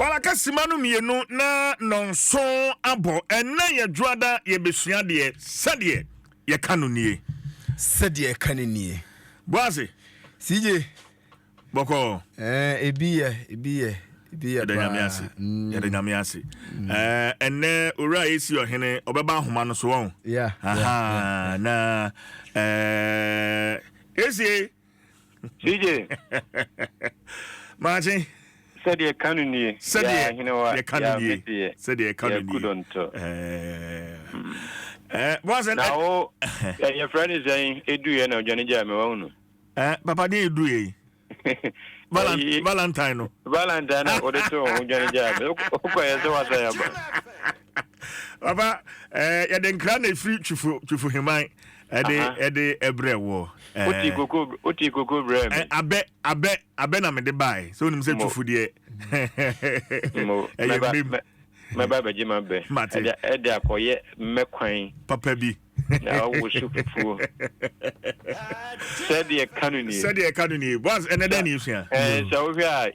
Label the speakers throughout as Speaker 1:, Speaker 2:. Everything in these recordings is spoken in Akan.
Speaker 1: Walaka sima no 2 na 7 abɔ. Ɛnnɛ yɛ Dwoada, yɛbɛsua deɛ sɛdeɛ yɛka no nie.
Speaker 2: Sɛdeɛ ɛka no nie.
Speaker 1: Boase.
Speaker 2: CJ.
Speaker 1: Bɔkɔɔ.
Speaker 2: Ɛɛ ebi yɛ, ebi yɛ, ebi yɛ
Speaker 1: paa. Yɛda Nyame ase. Yɛda Nyame ase. Ɛɛ ɛnnɛ owura a esi ɔhene ɔbɛba ahoma no so wɔn.
Speaker 2: Yeah.
Speaker 1: Aha na ɛɛ esie.
Speaker 3: CJ.
Speaker 1: Maakye.
Speaker 3: Sɛdeɛ ka no nie.
Speaker 1: Sɛdeɛ yɛka no nie. Sɛdeɛ yɛka no nie. Ɛɛ boase.
Speaker 3: Na wo yɛfrɛ no sɛn eduiɛ na odwane gyaa me wahu no.
Speaker 1: Eh, papa deɛ edu yɛ yi. Valentine no.
Speaker 3: Valentine na wɔde to ho dwane gyaa me. Wokɔ yɛ sɛ wasa yɛ ba.
Speaker 1: Papa, eh, yɛde nkra na efiri twifo twifo heman ɛde ɛde ɛbrɛ wɔ.
Speaker 3: Woti koko woti koko brɛ me.
Speaker 1: Abɛ abɛ abɛ na mede bae. Sɛ onim sɛ twifo deɛ.
Speaker 3: Ɛyɛ mmem. Mɛba abɛgye m'abɛ.
Speaker 1: Mate.
Speaker 3: Ɛde akɔyɛ mmɛ kwan.
Speaker 1: Papa bi.
Speaker 3: Na awosu fufuo. Sɛdeɛ ɛka no nie.
Speaker 1: Sɛdeɛ ɛka no nie. Boaz, ɛnɛ dɛn na yɛsua?
Speaker 3: Ɛɛ, sɛ wohwɛ a,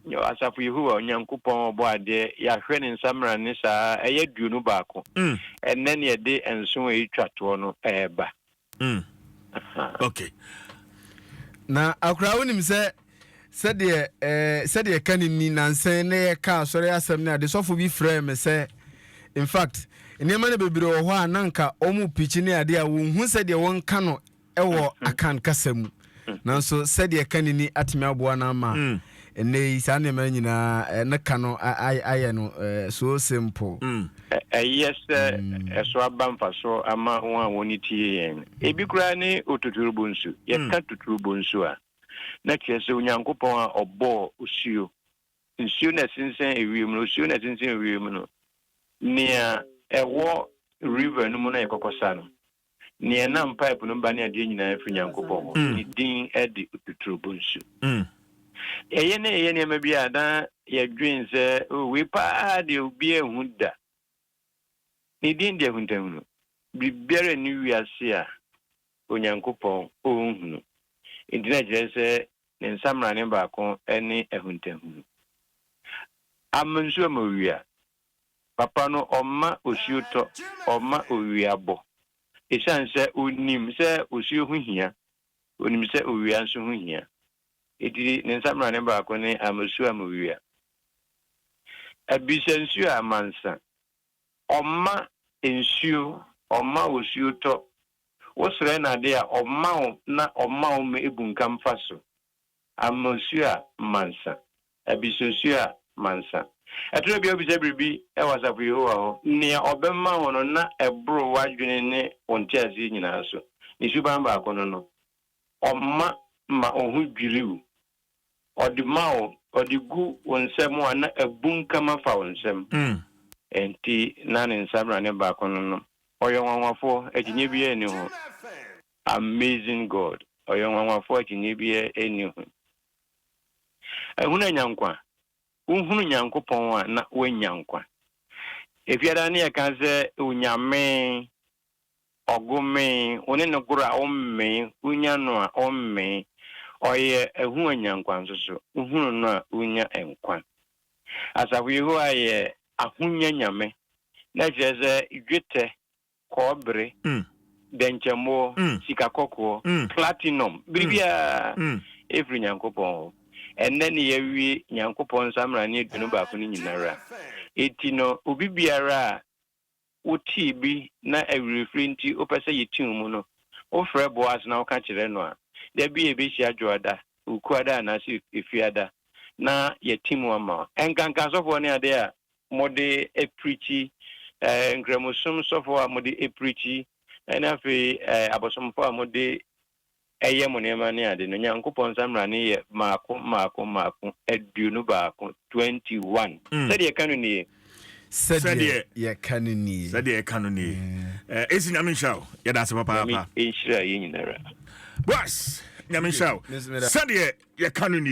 Speaker 3: yɛ asafo Yehowa Onyankopɔn ɔbɔ adeɛ, yɛahwɛ ne nsa mmara ne saa, ɛyɛ 21. Ɛnɛ ne yɛde 7 a ɛtwa toɔ no ɛreba.
Speaker 1: Okay.
Speaker 2: Na akora wonim sɛ sɛdeɛ ɛɛ sɛdeɛ ɛka ne ni nansɛn na yɛka asɔre asɛm ne ade, sɔfo bi frɛɛ me sɛ in fact nneɛma no bebree wɔ hɔ a na nka wɔn pikyi ne ade a wɔnhu sɛdeɛ wɔnka no ɛwɔ Akan kasa mu, nanso sɛdeɛ ɛka ne ni atumi aboa no ama ɛnɛ yi saa nneɛma nyinaa ne ka no ayɛ no so simple.
Speaker 3: Ɛyɛ sɛ ɛso aba mfasoɔ ama wɔn a wɔn tie yɛn. Ebi koraa ne otuturubo nsu. Yɛka tuturubo nsu a, na kyerɛ sɛ Onyankopɔn a ɔbɔɔ osuo. Nsuo na ɛsensɛn ewiem no, osuo na ɛsensɛn ewiem no. Nea ɛwɔ river no mu na yɛkɔkɔsa no. Nea ɛnam pipe no ba ne adeɛ nyinaa firi Nyankopɔn hɔ. Ne din de otuturubo nsu. Ɛyɛ na ɛyɛ nneɛma bi a na yɛdwen sɛ, oh, wei paa deɛ obiara nhu da. Ne din de ahuntahunu. Biribiara nni wiase a Onyankopɔn ɔnhunu. Enti na kyerɛ sɛ ne nsa mmrane baako ne ahuntahunu. Ama nsuo ama owia. Papa no ɔma osuo tɔ, ɔma owia bɔ. Esiane sɛ onim sɛ osuo ho hia, onim sɛ owia nso ho hia. Enti ne nsa mmrane baako ne ama osuo ama owia. Abisa nsuo a ama nsa. Ɔma nsuo, ɔma osuo tɔ. Wosrɛ no ade a, ɔma wo na ɔma wo ma ebunkam fa so. Ama osuo a ma nsa. Abisa osuo a ma nsa. Ɛtɔ bi a wobisa biribi wɔ asafo Yehowa hɔ, nea ɔbɛma wo no na ɛboro w'adwene ne wo nteaseɛ nyinaa so. Ne suban baako no, ɔma ma wo ho dwiriw. Ɔde ma wo, ɔde gu wo nsam a na abunkam afa wo nsam. Enti na ne nsa mmrane baako no, ɔyɛ nwanwafoɔ, akyinnye biara nni ho. Amazing God. Ɔyɛ nwanwafoɔ, akyinnye biara nni ho. Ɛhunu anya nkwa. Wohunu Nyankopɔn a na woanya nkwa. Efiada ne yɛka sɛ Onyame ɔgome, wo ne no goro a wommee, wonya no a wommee. Ɔyɛ ɛho anya nkwa nso so. Wohunu no a wonya nkwa. Asafo Yehowa yɛ ahonya Nyame. Na kyerɛ sɛ dwetɛ, kɔɔbere, dɛnkyɛmmoɔ, sika kɔkɔɔ, platinum, biribiara ɛfiri Nyankopɔn hɔ. Ɛnnɛ ne yɛawie Nyankopɔn nsa mmrane 21 no nyinara. Enti no, obi biara a wotee bi na awerɛfiri nti wopɛ sɛ yɛtiw mu no, wofrɛ Boaz na woka kyerɛ no a, da bi a yɛbɛhyia Dwoada, Wukuada anaasɛ Efiada na yɛte mu ama wo. Ɛnkanka asɔfoɔ ne adeɛ a mode apirikyi, nkramosom sɔfoɔ a mode apirikyi, ɛne afei abosomfoɔ a mode ɛyɛ mo nneɛma ne ade no, Nyankopɔn nsa mmrane yɛ maako maako maako 21, 21. Sɛdeɛ ɛka no nie.
Speaker 2: Sɛdeɛ yɛka no nie.
Speaker 1: Sɛdeɛ ɛka no nie. Esi Nyame nhyira wo. Yɛda ase papaapa.
Speaker 3: Nyame nhyira yɛn nyinara.
Speaker 1: Boss, Nyame nhyira wo. Sɛdeɛ yɛka no nie.